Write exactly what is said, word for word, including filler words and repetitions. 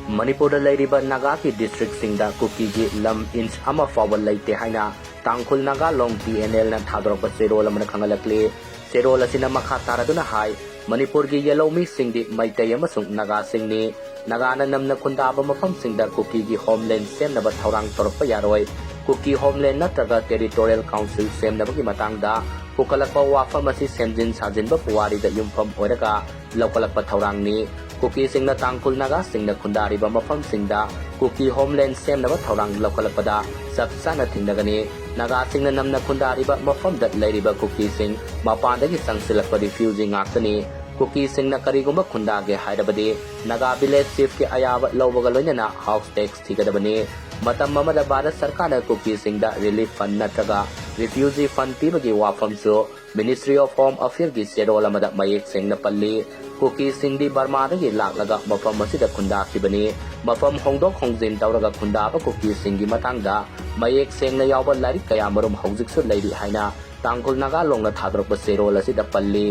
ꯃꯅꯤꯄꯨꯔꯗ ꯂꯩꯔꯤꯕ ꯅꯥꯒꯥꯒꯤ ꯗꯤꯁꯇ꯭ꯔꯤꯛꯁꯤꯡꯗ ꯀꯨꯀꯤꯒꯤ ꯂꯝ ꯏꯟꯆ ꯑꯃ ꯐꯥꯎꯕ ꯂꯩꯇꯦ ꯍꯥꯏꯅ ꯇꯥꯡꯈꯨꯜ ꯅꯥꯒꯥ ꯂꯣꯡ, ꯇꯤ ꯑꯦꯟ ꯑꯦꯜꯅ ꯊꯥꯗꯣꯔꯛꯄ ꯆꯦꯔꯣꯜ ꯑꯃꯅ ꯈꯪꯍꯜꯂꯛꯂꯤ꯫ ꯆꯦꯔꯣꯜ ꯑꯁꯤꯅ ꯃꯈꯥ ꯇꯥꯔꯗꯨꯅ ꯍꯥꯏ, ꯃꯅꯤꯄꯨꯔꯒꯤ ꯌꯦꯜꯍꯧꯃꯤꯁꯤꯡꯗꯤ ꯃꯩꯇꯩ ꯑꯃꯁꯨꯡ ꯅꯥꯒꯥꯁꯤꯡꯅꯤ꯫ ꯅꯥꯒꯥꯅ ꯅꯝꯅ ꯈꯨꯟꯗꯥꯕ ꯃꯐꯝꯁꯤꯡꯗ ꯀꯨꯀꯤꯒꯤ ꯍꯣꯝꯂꯦꯟ ꯁꯦꯝꯅꯕ ꯊꯧꯔꯥꯡ ꯇꯧꯔꯛꯄ ꯌꯥꯔꯣꯏ꯫ ꯀꯨꯀꯤ ꯍꯣꯝꯂꯦꯟ ꯅꯠꯇ꯭ꯔꯒ ꯇꯦꯔꯤꯇꯣꯔꯤꯌꯦꯜ ꯀꯥꯎꯟꯁꯤꯜ ꯁꯦꯝꯅꯕꯒꯤ ꯃꯇꯥꯡꯗ ꯄꯨꯈꯠꯂꯛꯄ ꯋꯥꯐꯝ ꯑꯁꯤ ꯁꯦꯝꯖꯤꯟ ꯁꯥꯖꯤꯟꯕ ꯄꯨꯋꯥꯔꯤꯗ ꯌꯨꯝꯐꯝ ꯑꯣꯏꯔꯒ ꯂꯧꯈꯠꯂꯛꯄ ꯊꯧꯔꯥꯡꯅꯤ꯫ ꯀꯨꯀꯤꯁꯤꯡꯅ ꯇꯥꯡꯈꯨꯜ ꯅꯥꯒꯥꯁꯤꯡꯅ ꯈꯨꯟꯗꯥꯔꯤꯕ ꯃꯐꯝꯁꯤꯡꯗ ꯀꯨꯀꯤ ꯍꯣꯝꯂꯦꯟ ꯁꯦꯝꯅꯕ ꯊꯧꯔꯥꯡ ꯂꯧꯈꯠꯂꯛꯄꯗ ꯆꯞ ꯆꯥꯅ ꯊꯤꯡꯅꯒꯅꯤ꯫ ꯅꯥꯒꯥꯁꯤꯡꯅ ꯅꯝꯅ ꯈꯨꯟꯗꯥꯔꯤꯕ ꯃꯐꯝꯗ ꯂꯩꯔꯤꯕ ꯀꯨꯀꯤꯁꯤꯡ ꯃꯄꯥꯟꯗꯒꯤ ꯆꯪꯁꯤꯜꯂꯛꯄ ꯔꯤꯐ꯭ꯌꯨꯖꯤ ꯉꯥꯛꯇꯅꯤ꯫ ꯀꯨꯀꯤꯁꯤꯡꯅ ꯀꯔꯤꯒꯨꯝꯕ ꯈꯨꯟꯗꯥꯒꯦ ꯍꯥꯏꯔꯕꯗꯤ ꯅꯥꯒꯥ ꯚꯤꯂꯦꯖ ꯆꯤꯐꯀꯤ ꯑꯌꯥꯕ ꯂꯧꯕꯒ ꯂꯣꯏꯅꯅ ꯍꯥꯎꯁ ꯇꯦꯛꯁ ꯊꯤꯒꯗꯕꯅꯤ꯫ ꯃꯇꯝ ꯑꯃꯗ ꯚꯥꯔꯠ ꯁꯔꯀꯥꯔꯅ ꯀꯨꯀꯤꯁꯤꯡꯗ ꯔꯤꯂꯤꯐ ꯐꯟ ꯅꯠꯇ꯭ꯔꯒ ꯔꯤꯐ꯭ꯌꯨꯖꯤ ꯐꯟ ꯄꯤꯕꯒꯤ ꯋꯥꯐꯝꯁꯨ ꯃꯤꯅꯤꯁꯇ꯭ꯔꯤ ꯑꯣꯐ ꯍꯣꯝ ꯑꯐꯤꯌꯔꯒꯤ ꯆꯦꯔꯣꯜ ꯑꯃꯗ ꯃꯌꯦꯛ ꯁꯦꯡꯅ ꯄꯜꯂꯤ꯫ ꯀꯨꯀꯤꯁꯤꯡꯗꯤ ꯕꯔꯃꯥꯗꯒꯤ ꯂꯥꯛꯂꯒ ꯃꯐꯝ ꯑꯁꯤꯗ ꯈꯨꯟꯗꯥꯈꯤꯕꯅꯤ꯫ ꯃꯐꯝ ꯍꯣꯡꯗꯣꯛ ꯍꯣꯡꯖꯤꯟ ꯇꯧꯔꯒ ꯈꯨꯟꯗꯥꯕ ꯀꯨꯀꯤꯁꯤꯡꯒꯤ ꯃꯇꯥꯡꯗ ꯃꯌꯦꯛ ꯁꯦꯡꯅ ꯌꯥꯎꯕ ꯂꯥꯏꯔꯤꯛ ꯀꯌꯥꯃꯔꯨꯝ ꯍꯧꯖꯤꯛꯁꯨ ꯂꯩꯔꯤ ꯍꯥꯏꯅ ꯇꯥꯡꯈꯨꯜ ꯅꯥꯒꯥ ꯂꯣꯡꯅ ꯊꯥꯗꯣꯔꯛꯄ ꯆꯦꯔꯣꯜ ꯑꯁꯤꯗ ꯄꯜꯂꯤ꯫